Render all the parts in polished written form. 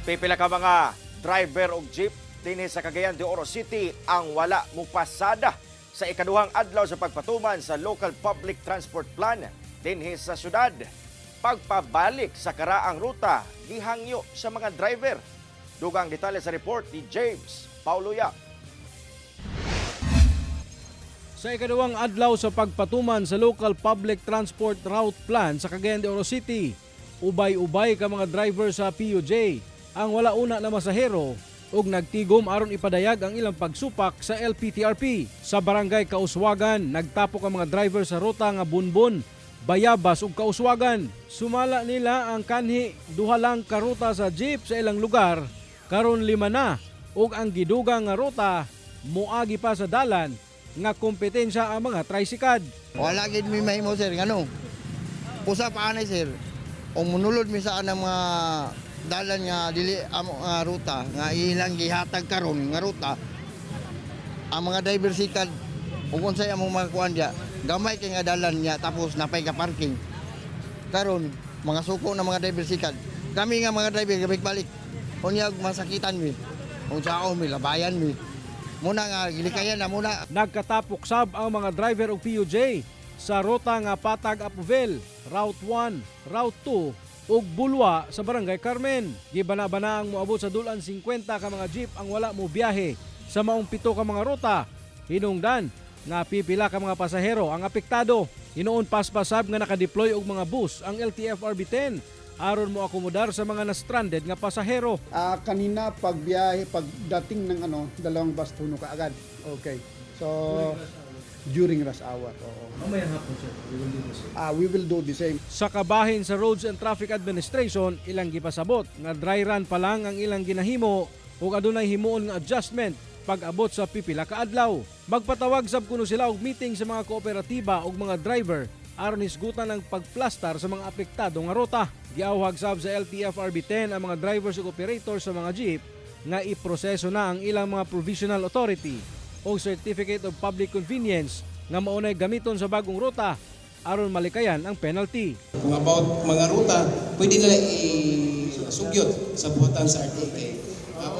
Pipila ka mga driver og jeep dinhi sa Cagayan de Oro City ang wala mupasada sa ikaduhang adlaw sa pagpatuman sa Local Public Transport Plan dinhi sa syudad. Pagpabalik sa karaang ruta, gihangyo sa mga driver. Dugang detalye sa report ni James Paulo Yap. Sa ikaduhang adlaw sa pagpatuman sa Local Public Transport Route Plan sa Cagayan de Oro City, ubay-ubay ka mga driver sa PUJ ang wala una na masahero ug nagtigom aron ipadayag ang ilang pagsupak sa LPTRP. Sa Barangay Kauswagan, nagtapok ang mga driver sa ruta nga Bunbun, Bayabas ug Kauswagan. Sumala nila ang kanhi duha lang ka ruta sa jeep sa ilang lugar, karon lima na, ug ang gidugang nga ruta moagi pa sa dalan nga kompetensya ang mga trisikad. Wala gid mi mahimo, sir, ngano. Usa pa anay, sir. O munulod mi sa anang mga dalan nga dili amo nga ruta nga ilang gihatag karon nga ruta. Ang mga driver sikad ug unsay among mga kuan diya. Gamay kay nga dalan niya, tapos napay ka parking. Karon mga suko na mga driver sikad. Kami nga mga driver gabik balik. Unya masakitan mi. Unsaon mi, labayan mi. Muna nga gilikayan na muna. Nagkatapok sab ang mga driver og PUJ sa ruta nga Patag Apuvel, Route 1, Route 2 ug Bulwa sa Barangay Carmen. Gibana-bana ang moabot sa dulan 50 ka mga jeep ang wala mo biyahe sa maong pito ka mga ruta. Hinungdan nga pipila ka mga pasahero ang apektado. Hinuon paspasab nga nakadeploy og mga bus ang LTFRB 10 aron mo akomodar sa mga na-stranded nga pasahero. Kanina pagbiyahe, pagdating ng ano, dalawang bus puno ka agad. Okay. So during rush hour. Oo. Mamaya hapon, sir, we will do the same. We will do the same. Sa kabahin sa Roads and Traffic Administration, ilang gipasabot nga dry run pa lang ang ilang ginahimo ug adunay himuon nga adjustment pag-abot sa pipila ka adlaw. Magpatawag sab kuno sila og meeting sa mga kooperatiba ug mga driver aron hisgutan ang pagplastar sa mga apektado nga ruta. Giawhag sab sa LTFRB 10 ang mga drivers ug operators sa mga jeep nga iproseso na ang ilang mga provisional authority o Certificate of Public Convenience nga maunay gamiton sa bagong ruta aron malikayan ang penalty. Kung about mga ruta, pwede nila i-sugyot sa buhatan sa RTA.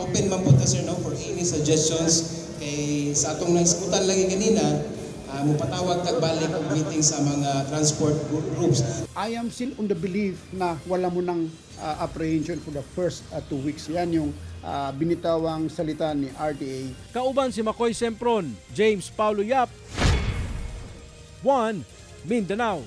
Open man po ta, sir, no, for any suggestions kay sa atong naisgutan lagi ganina, mupatawag tag balik og meeting sa mga transport groups. I am still on the belief na wala mo nang apprehension for the first 2 weeks. Yan yung binitawang salita ni RTA. Kauban si Makoy Sempron, James Paulo Yap, 1 Mindanao.